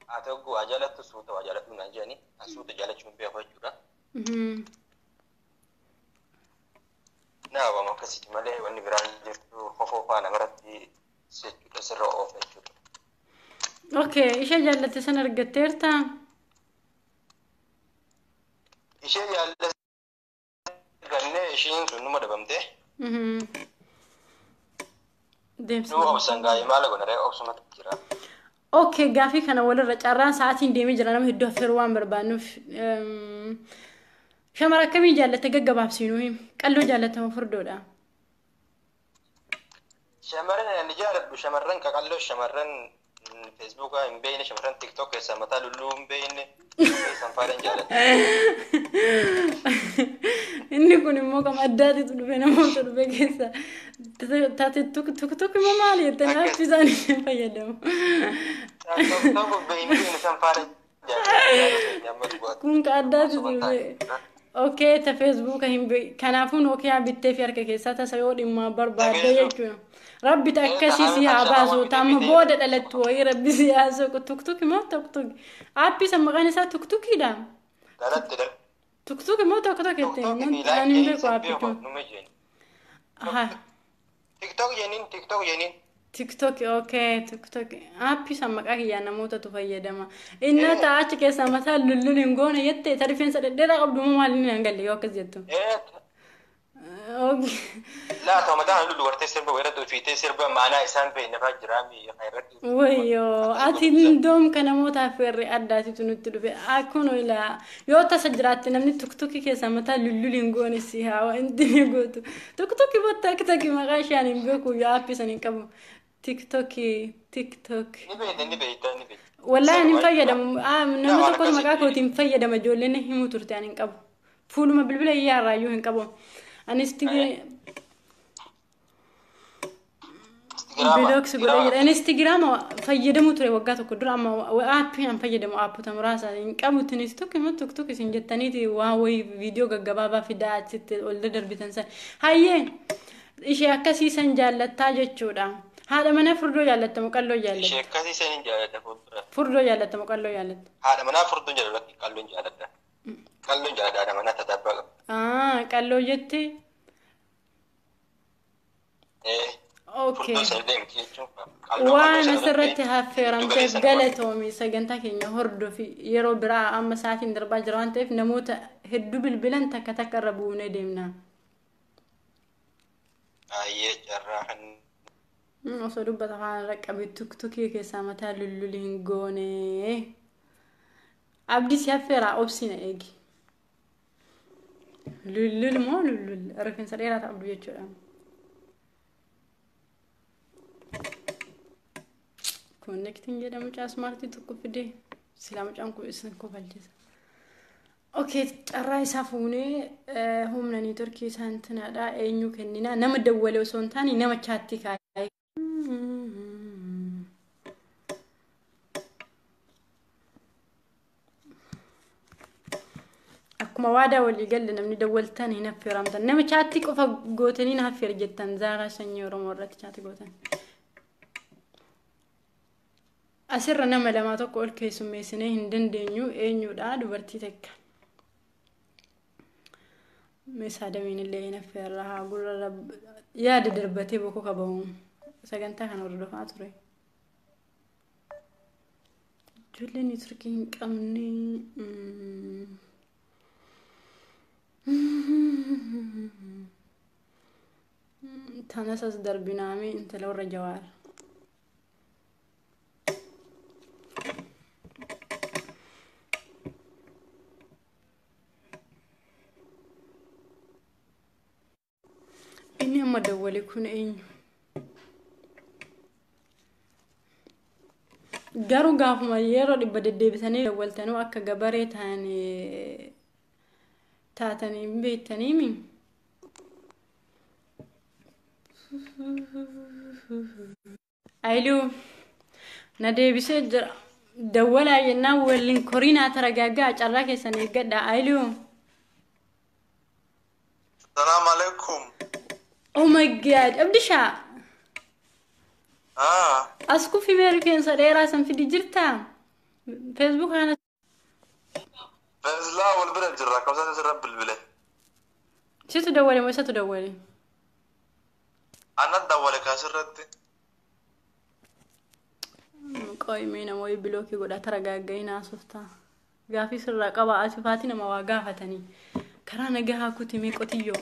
haa ta'u waa jaalattu suuta waa jaalattu naan jedhani an suuta jaalachuun beeku jechuudha. Naa waama akkasitti malee wanni biraan jirtu kofoo faa namarratti jechuudha sirra oofa jechuudha. Okay, ishee jaallatte sana argatteertaa? Ishee jaallatte gannee ishiin sun numa dhabamtee Deemsa. nu obsan gaa'ee maala godha obsumatti jira. Okay, gaafii kana walirra carraan sa'aatiin deemee jira nama hedduu affeeruu waan barbaannuuf. Shamara akkamii jaallatte gaggabaabsinuu himi? Qalloo jaallattama furdoodha. Shamarran ani jaaladhu shamarran qaqalloo shamarran feesbuukaa hin beekne shamarran tiktok keessaa mataa lulluu hin beekne keessan faadhan jaaladha. Inni kun immoo qama addaatitu dhufe namoota dhufe keessa. Taate tuk tuk tuk immoo maali jettanii aappii isaanii hin fayyadamu. Tokko beekne san faadhan jaaladha. Kun ka addaatitu dhufe. Okay, ta feesbuuka hin beeku. Kanaafuu Nookiyaa bittee fi harka keessaa tasa yoo dhimma barbaadde jechuudha. Rabbi ta akkasii si haa baasu. Tamma booda dhalattu wayii rabbi si haa soqu. Tuk tuk immoo tuk tuk. Aappii san maqaan isaa tuk tukiidha. Dhalatte Tuk tuk immoo tok tok jettee ani hin beeku aappii kun. TikTok jennin TikTok jennin. TikTok, okay, TikTok. Aappii san maqaa kiyyaa namootatu fayyadama. Inni ta'a achi keessaa mataa lullul hin goone jettee ta rifeensa dhedheeraa qabdu moo maal inni hin galle yoo akkas jettu. Laa ta'u mataa lullu wartee sirba weerartuu fiitee sirba maanaa isaan beekne fa'aa jira irratti. Wayyoo ati doom ka namootaaf feerre addaatitu nutti dhufe akkuma ilaa yoo tasa jiraatte namni tuktukii keessaa mataa lullul hin goone si haa wanti ni gootu. Tuktukii boo taktakii maqaa isheen hin beeku yoo aappii san hin qabu. Tiktokii tiktok. Ni beekta ni beekta ni beekta. Wallaahi ani hin fayyadamu. Namni tokkos maqaa kootiin fayyadama ijoolleen himuu turte ani hin qabu. Fuuluma bilbila iyyaarraa iyyuu hin qabu. Anis block godhee jira. Instagiraama fayyadamuu ture waggaa tokko dura amma aappii an fayyadamu aappota muraasa hin qabu. Tinis tokko immoo tokko tokko isin jettaniiti waan wayii viidiyoo gaggabaabaa fidaa achitti ol darbitan san. Hayyee ishee akkasii san jaallattaa jechuudha. Haadha manaa furdoo jaallattamu qalloo jaallatta? Ishee akkasii san hin jaalladha fuuldura. Furdoo jaallattamu qalloo jaallatta? Haadha manaa furdoo jaalladha qalloon jaalladha. Qalloon jaalladha haadha manaa tatabbaa qaba. Qalloo jettee? Okay. Furdoo san deemti jechuun. Waan asirratti affeeramteef galatoomi sagantaa keenya hordofi yeroo biraa amma sa'aatiin darbaa jira waan ta'eef namoota hedduu bilbilan takka takka irra buunee deemna. Baay'ee carraa kan Osoo dubbata afaan irra qabe tuktukii keessaa mataa lullul hin goone. Abdii si affeeraa obsina eegi. Lullul moo lullul rifeensa dheeraa qabdu jechuudha. Connecting jedha mucaa smartii tokko fide silaa mucaan kun isin kofalchisa. Okay, carraa isaa fuunee humna niitorkii isaa intinaadha eenyu kennina nama dawwalee osoo hin taane nama chaattii kaa'ee. Akkuma waadaa walii galle namni dawwaltan hin affeeramtan. Nama chaattii qofa gootanii na affeera jettan Zaaraa Sanyii Oromoo irratti chaattii gootan. Asirra nama lama tokko ol keessummeessinee hin dandeenyu eenyudha dubartii takka. Meeshaa damiin illee hin affeerra haa gurra yaada darbatee bokkuu qabamu sagantaa kana hordofaa ture. Ijoolleen niitorkii hin qabne. Tanas as darbinaame intala warra Jawaar. Inni amma dawwale kun eenyu? Garuu gaafuma yeroo dhibba deddeebisanii dawwaltanuu akka gabaree ta'an taatanii hin beektaniimi. Ayiluu na deebisee jira. Dawwalaa jennaan waliin korinaa taragaaggaa carraa keessan eeggadha. Ayiluu. Salaam alaikum. Oh my God, Abdishaa. Ah, As kufi mee rifeensa dheeraa san fidi jirtaa? Facebook kana Feeslaa wal bira jirra. Qabsaan asirra bilbile. Situ dawwale moo isatu dawwale? Annan dawwale kaasirratti. Qoy mee nama wayii bilookii godha taragaagga'i naasoftaa. Gaafii sirraa qaba ati faati nama waa gaafatanii. Karaa nagaa haa kuti mee qotiyyoo.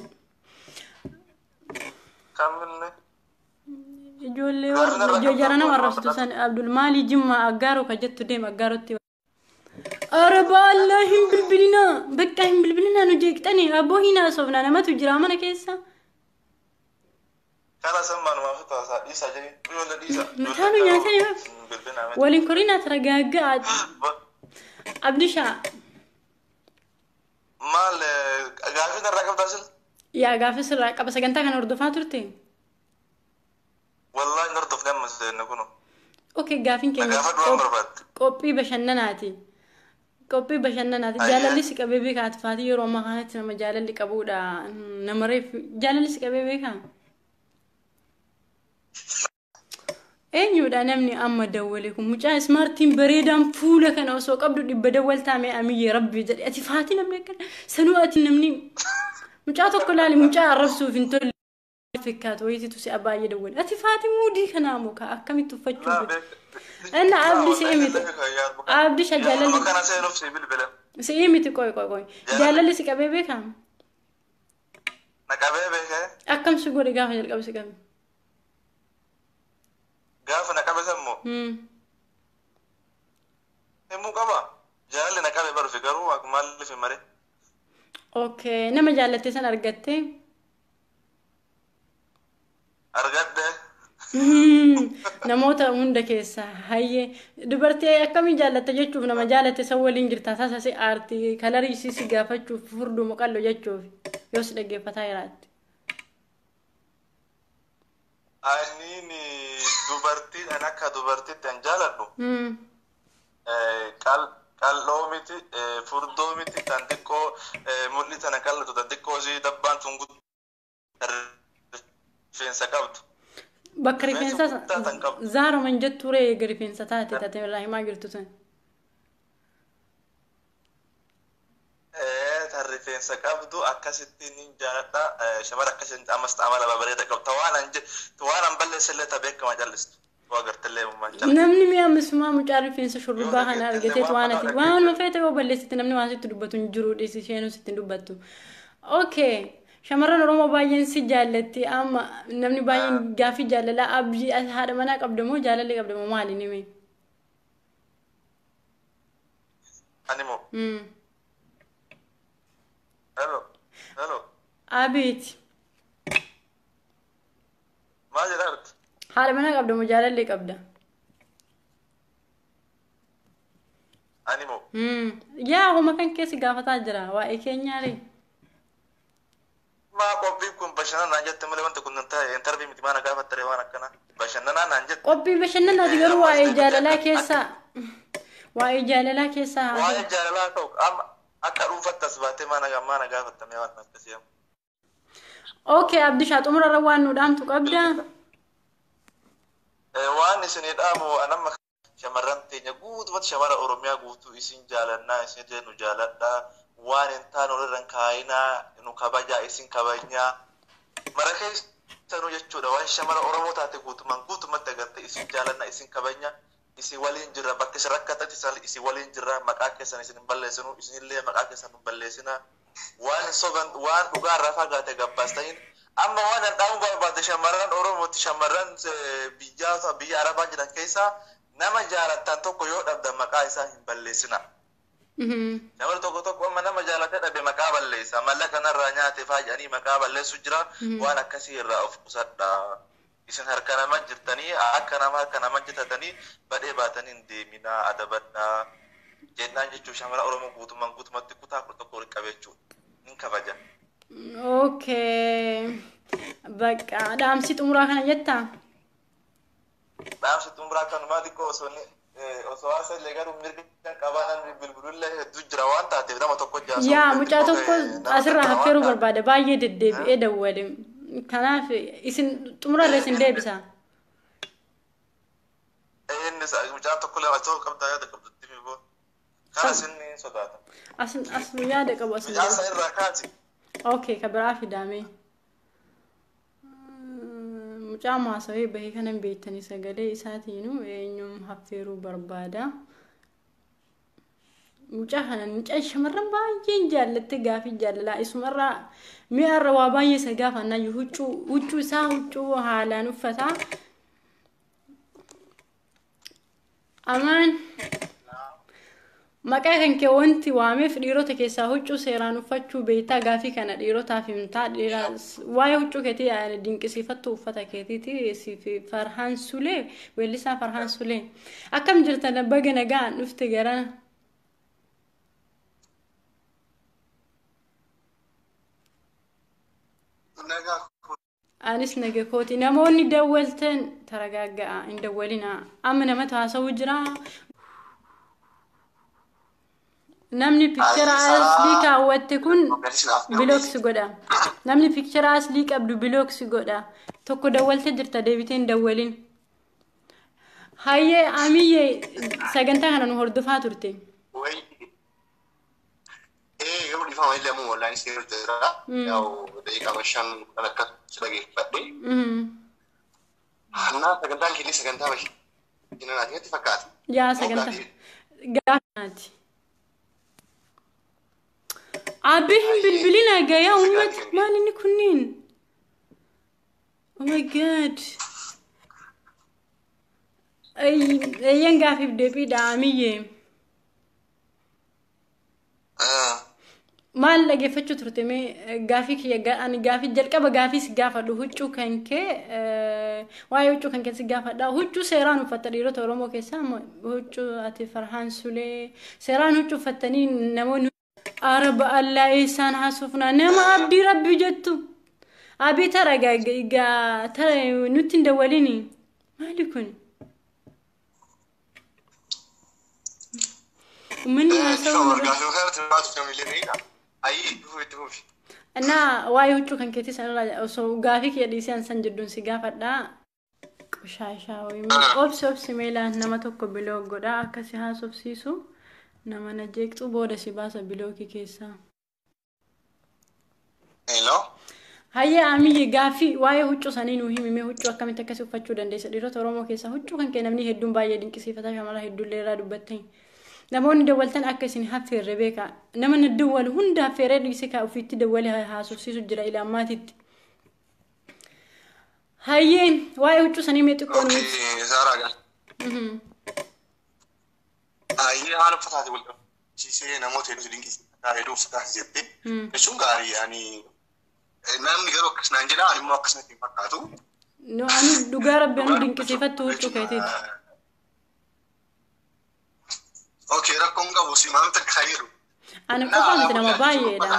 Kaminne. Ijoollee Gaafii narraa warra qabdaa jara nama waan arrabsitu waan san Abdul Maalii Jimma Aggaaroo ka jettu deema Aggaarotti. ኧረ በአላህ hin bilbilinaa በቃ hin bilbilinaa nu jeeqxanii abboo hin haasofnaa namatu jira mana keessa. Kana san maanumaaf taasaa dhiisaa jedhi. Ijoollee dhiisa. Mataa nu nyaatanii Bilbinaa miti. waliin korinaa taragaaggaa Abdishaa. Maal gaafii narraa qabdaa sil? Yaa gaafa sirraa qaba sagantaa kana hordofaa turte? Wallaahi hin hordofne amma seenne kunu. Okay, gaafiin Na keenya gaafadhu waan barbaadde. qophii bashannanaati. Qophii bashannanaati. Ayyee. Jaalalli si qabee beekaa ati faatii yeroo ammaa kanatti nama jaalalli qabudha. Nama reef jaalalli si qabee beekaa? Eenyudha namni amma dawwale kun mucaa ismaartiin bareedaan fuula kana osoo qabdu dhibba dawwaltaa mee amiyyee rabbi jedhe ati faatii namni akkana sanuu ati namni mucaa tokko laali mucaa arrabsuuf hin tolle fakkaatu wayitiitu si'a baay'ee dawwale ati faatii muudii kanaa muka akkamitti uffachuu Inna abdi si'i miti. Abdi sha jaalalli Kana seenuuf si bilbile. si'i miti qoy qoy qoy jaalalli si qabee beekaa Na qabee beekee akkam si godhe gaafa jalqabu si qabe. gaafa na qabe sammoo himuu qaba. Jaalalli na qabe baruufi garuu maaliif hin maree? Okay, nama jaallatte san argatte. Argadde. Namoota hunda keessaa hayyee dubartii akkamii jaallatte jechuuf nama jaallatte san waliin jirta tasa si aarti kalarii isii si gaafachuuf furduma qallo jechuuf yoo si dhaggeeffataa jiraatte. Aniin dubartiidhaan akka dubartiitti an jaaladhu. Qal'oo miti, furdoo miti, tan xiqqoo mul'i tana qal'atu, tan xiqqoo si dabbaan tun guddoo rifeensa qabdu. Bakka Rifeensa rifeensa guddaa tan qabdu. zaaroma hin jettu ree eega rifeensa taate taate irraa himaa jirtu sun. Tan rifeensa qabdu akkasitti ni jaaladha. Shamara akkasitti ammas amala babareeda qabda. Waan an waan an balleessellee ta beekama callistu. Waa gartallee uumaan callistu. Namni mi'a mismaa mucaa rifeensa shurrubbaa Yoo kana dhageettellee argateet waan waan fanaa ati waanuma feete yoo balleessite namni waan sitti dubbatu hin jiru dhiisi isheenuu sitti hin dubbattu. Okay. Shamarran Oromoo baay'een si jaallatti amma namni baay'een gaaffii jaalalaa abdii haadha manaa qabda moo jaalalli qabda moo maali nimi? Ani moo? Hello. Hello. Abiiti. Maal jedhaa jirti? Haadha manaa qabda moo jaalalli qabda? Ani moo? Yaa homa kan keessi gaafataa jira waa'ee keenyaalee. Maa qophiin kun bashannanaa jette malee wanti kun hin taa'e intarvii miti maana gaafattare waan akkana. Bashannanaa naan jette. Qophii bashannanaati garuu waa'ee jaalalaa keessaa waa'ee jaalalaa keessaa Waa'ee haasa'u. jaalalaa ta'u amma akka dhuunfaatti as baatee maana gaafattamee waan akkasii amma. Okay Abdishaa xumurarra waan nu dhaamtu qabdaa? Waan isinii dhaamu anamma shamarran teenya guutumatti shamara Oromiyaa guutuu isin jaalannaa isin illee nu jaaladhaa waan hin taane walirra hin kaayinaa nu kabajaa isin kabajnaa mara keessanuu jechuudha waan shamara Oromoo taate guutumaan guutumatti agartee isin jaalannaa isin kabajnaa isin waliin jirra bakka isin rakkatatti isin waliin jirra maqaa keessan isin hin balleessinu isinillee maqaa keessan hin balleessinaa waan soban waan dhugaa irraa fagaate gabbaastaniin amma waan an dhaamuu barbaade shamarran Oromooti shamarran biyyaa biyya Arabaa jiran keessaa nama jaalattan tokko yoo dhabdan maqaa isaa hin balleessina. Namni tokko tokko amma nama jaalatee dhabe maqaa balleessa. Mallaqa narraa nyaate faa jedhanii maqaa balleessu jira. Waan akkasii irraa of qusadha. Isin harka nama jirtanii akka nama harka nama jirtanii badhee baatanii hin deeminaa adabadhaa jennaan jechuun shamara Oromoo guutummaan guutumatti kutaa 11 walitti qabee jechuudha. Hin kabaja. Okay. Bakka dhaamsi xumuraa kana jettaa? Dhaamsi xumuraa kanumaa xiqqoo osoo osoo haasa illee garuu mirga qabaa namni bilbilullee hedduu jira waan taateef nama tokko jaasoo. Yaa mucaa tokko asirraa affeeruu barbaada baay'ee deddeebi'ee dawwale. Kanaaf isin xumurarra isin deebisa. Inni mucaan tokko lama tokko qabdaa yaada qabdutti mi boo. Kana isin ni sodaata. As as yaada qabu as. Mucaa isa irraa kaati. Okay, ka biraa fidaame. Mucaa haasawee bahee kana hin beektanii sagalee isaatiinuu eenyuun affeeruu barbaada. Mucaa kana mucaa shamarran baay'een jaallatte gaafii jaalalaa isumarraa mi'arra waa baay'ee isa gaafannaa huccuu huccuu isaa huccuu haalaan uffataa. Amaan maqaa kan kee wanti waameef dhiirota keessaa huccuu seeraan uffachuu beektaa gaafii kana dhiirotaaf himtaa dhiira waa'ee huccuu keetii dinqisiifattu uffata keetiiti siif Farhaan Sulee weellisaa Farhaan Sulee akkam jirta baga nagaan dhufte garana. Anis naga kooti namoonni dawwaltan taragaagga'a hin dawwalinaa amma namatu haasawuu jira. Namni picture aslii kaawwatte kun block godha. Namni picture aslii qabdu block godha. Tokko dawwalte jirta deebitee hin dawwalin. Hayyee Amiyyee sagantaa kana nu hordofaa turte. Yeroo dhiifama illee ammoo wallaan isee hojjetaa. Yaa'u daqiiqaa 5 kan akkas dhageeffadhe. Annaa sagantaan keenya sagantaa bashannanaati natti fakkaata. Yaa sagantaa gaafaati. Abbee hin bilbilina gayaa uummata maal inni kunniin? Oh my God. Eeyyan gaafiif deebiidha Amiyyee. Maal dhageeffachuu turte mee gaafii kiyya ani gaafii jalqaba gaafii si gaafadhu huccuu kan kee waa'ee huccuu kan kee si gaafadha huccuu seeraan uffatta dhiirota Oromoo keessaa huccuu ati Farhaan Sulee seeraan huccuu uffattanii namoonni araba allaa eessaan haasofnaa nama abdii rabbi jettu abii tara tara nutti hin dawwalini maali kun uummanni haasawuu. Innaa waa'ee huccuu kan keetii sanarraa osoo gaafii kiyya dhiisee an san jedhuun si gaafadha. Qoshaashaa wayii obsi obsi meelaan nama tokko block godha akka si haasofsiisu nama na jeeqxu booda si baasa blockii keessaa. Hello. Hayyee Amiyye gaafii waa'ee huccuu sanii nuu himi mee huccuu akkamitti akkasii uffachuu dandeessa dhiirota Oromoo keessaa huccuu kan kee namni hedduun baay'ee dinqisiifata shamara hedduullee irraa dubbattanii. Namoonni dawwaltan akka isin haffeerre beekaa nama na dawwalu hunda haffeeree dhiise kaa ofiitti dawwalee haasofsiisu jira ila ammaatitti. Hayyee waa'ee huccuu sanii mee xiqqoo nu ibsi. Saaraa gaa. Hayyee haala uffataati wal qabsiisee namoota hedduutu dinqisiifataa hedduu uffataa jettee jechuun gaarii ani namni garuu akkas naan jedha ani immoo akkas natti hin fakkaatu. No ani dhugaa rabbi anu dinqisiifattu huccuu keetiiti. Okay, rakkoon qabu si maamta akka jedhu. Ani qofa miti nama baay'eedha.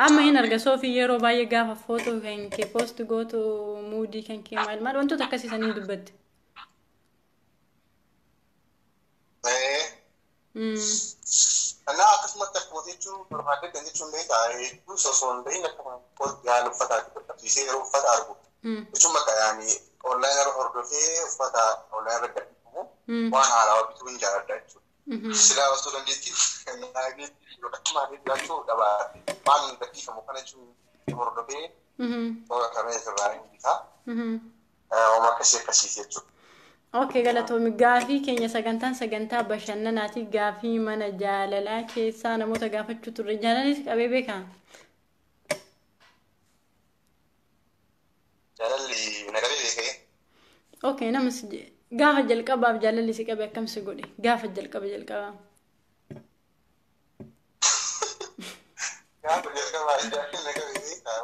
Amma hin arga soofii yeroo baay'ee gaafa footoo kan kee post gootu muudii kan kee maal maal wantoota akkasii saniin dubbatte. Annaa akkasumatti akkuma jechuun barbaadde kan jechuun beekaa hedduu osoo hin ta'in akkuma yaala uffataati qaqqabsiisee yeroo uffata argu. Jechuun bakka yaani online irra hordofee uffata online irra gadhiifamu waan haarawaa bituu hin jaalladha jechuudha. Silaa osoo dandeettii akkuma jiraachuu dhabaate waan gadhiifamu kana jechuun hordofee toora kamee irraa hin bitaa. Waan akkasii akkasiiti jechuudha. Okay, galatoomi gaafii keenya sagantaan sagantaa bashannanaati gaafii mana jaalalaa keessaa namoota gaafachuu turre jaalalis qabee beekaa? Jaalalli na qabee beekee. Okay, nama gaafa jalqabaaf jaalalli si qabe akkam si godhe gaafa jalqaba jalqabaa. Gaafa jalqabaa jaalalli na qabee beekaa.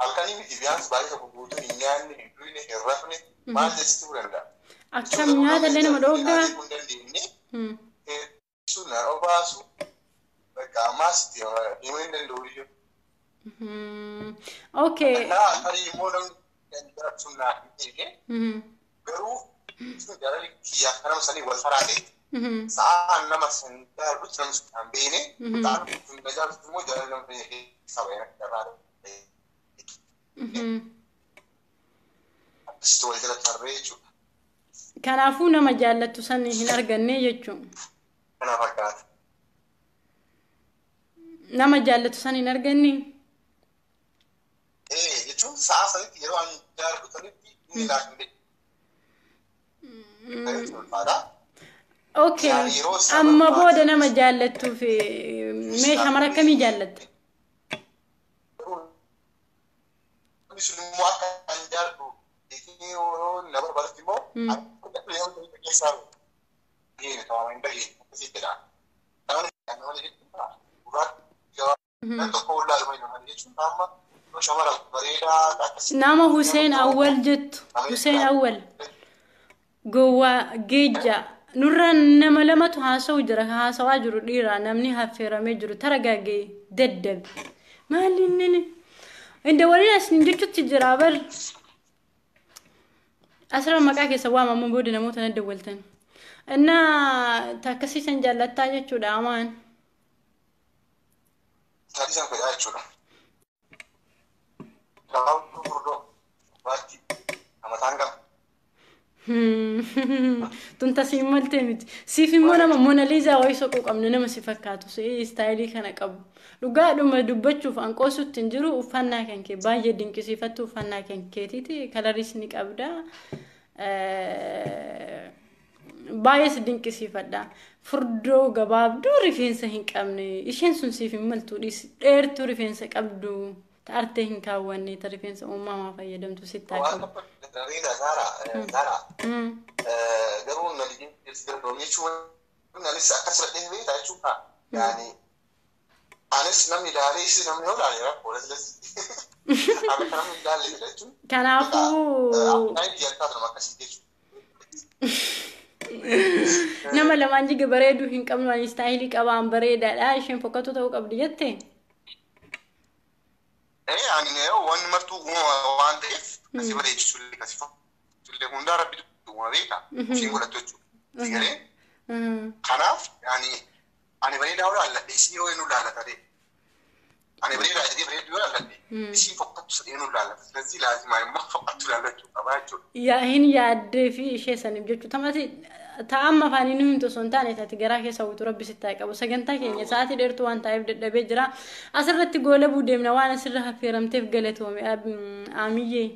Halkanii miti biyyaans baay'ee tokko guutuu hin nyaanne, hin dhugne, hin rafne maal jechitu danda'a. Akkam nyaata illee nama dhooggaa. Hin dandeenye. Sun na obaasu. Bakka ammaas itti himuu hin danda'u iyyuu. Okay. Naa tarii immoo namni sun naaf hin beekne garuu sun jaalalli kiyyaa kanama sanii wal taraa ta'e. Sa'aan nama san jaalladhutti namni sun kan beekne. Sa'aan sun na jaallattu immoo jaalalli nama sanii keessaa bahee akka irraa ta'e. Akkasitti wal jala tarree jechuudha. Kanaafuu nama jaallattu san hin arganne jechuudha. Kana fakkaata. Nama jaallattu san hin arganne. Ee jechuun sa'a sanitti yeroo ani jaalladhu sanitti inni naaf hin beeku. Okay. Amma booda nama jaallattuuf mee shamara akkamii jaallatta? Namni sun immoo akka ani jaalladhu beekee yoo na barbaadutti immoo akka yeroo keessaa geenye ta'uu hin dhageenye akkasii jedha. Nama jechuun gurraacha gabaabaa tokko wallaaluma nama jechuun amma shamara bareedaa akkasii. Nama Hussein Awwal jettu. Hussein Awwal. Gowwaa geejja. Nurra nama lamatu haasa'u jira. Haasawaa jiru dhiira namni affeeramee jiru taragaagee daddabe. Maali inni? Inda waliin asin jechuutti jira bar. Asirra maqaa keessa waamamuun booda namoota na dawwaltan. Innaa akkasiisan jaallattaa jechuudha amaan. Akkasiisan fedhaa jechuudha. Gabaabduu furdoo gurraattii mataan qaba. Tun tasiin maltee miti. Siif immoo nama Monaliizaa wayii soquu qabna nama si fakkaatu istaayilii kana qabu. Dhugaadhuma dubbachuuf anqoosutti hin jiru uffannaa kan kee baay'ee dinqisiifattu uffannaa kan keetiiti kalariis ni qabda. Baay'ee si dinqisiifadha. Furdoo gabaabduu rifeensa hin qabne isheen sun siif hin maltu dheertuu rifeensa qabdu. Artee hin kaawwanne ta rifeensa uumamaa fayyadamtu sitti haa qabu. Saara, garuu na jechuun anis akkas radhee beektaa jechuudha. Yaani anis namni ilaalee isi namni yoo ilaale rakkoo las akka namni ilaalle jechuun. Kanaafuu. Nama lamaan jiga bareeduu hin qabnu ani istaayilii qabaan bareedaadha isheen fokkattuu ta'uu qabdi jette. Ani wanni martuu uumama waan ta'eef kasi bareechisullee kasi fakkaatullee hundaa rabbi uumama beeka ofiin godhattu jechuudha. Sigalee kanaaf ani bareedaa yoo laalladhe isin yoo eenyu laallata ta'e ani bareedaa jedhee bareedu yoo laalladhe isin fokkattu sadee eenyu laallata silazii laazimaa immoo fokkattu laallachuu qabaa jechuudha. Yaa hin yaaddee fi ishee saniif jechuudha. Tamati ta'amma afaanii nu himtu osoo hin taane taati garaa keessa utuu rabbi sitti haa qabu. Sagantaa keenya sa'aatii dheertuu waan ta'eef dadhabee jira. Asirratti goolabuu deemna waan asirra affeeramteef galatoome aamiyyee.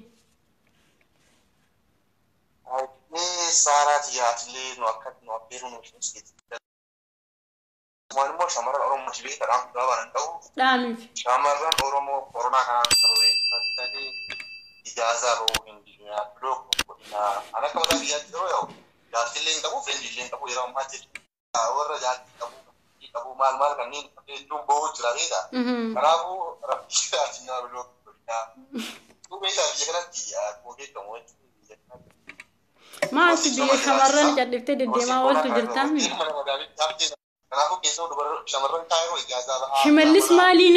Mee Saaraa yaatilee nu akka nu affeeruu nu keessatti. Waan immoo shamarran Oromoo beekadhaan dhugaa hin ta'u. Dhaamiif. Shamarran Oromoo koronaa kanaan sababeeffatanii ijaazaa bahuu hin dinaa biroo godhinaa. Ani akka mataa biyyaatti yeroo yaa'u jaartillee hin qabu feendiillee hin qabu yeroo ammaa jechuudha. Warra jaartii qabu qabu maal maal kanneen hedduun bahuu jira beekaa. Kanaafuu rabbii addunyaa biroo godhinaa. Beekaa biyya kanatti akkuma beekamu jechuudha biyya kanatti. Maasi biyya shamarran cadhiftee deddeemaa ooltu jirtaa? Kanaafuu keessoo shamarran kaayiroo ijaazaa bahaa. Shimallis maalii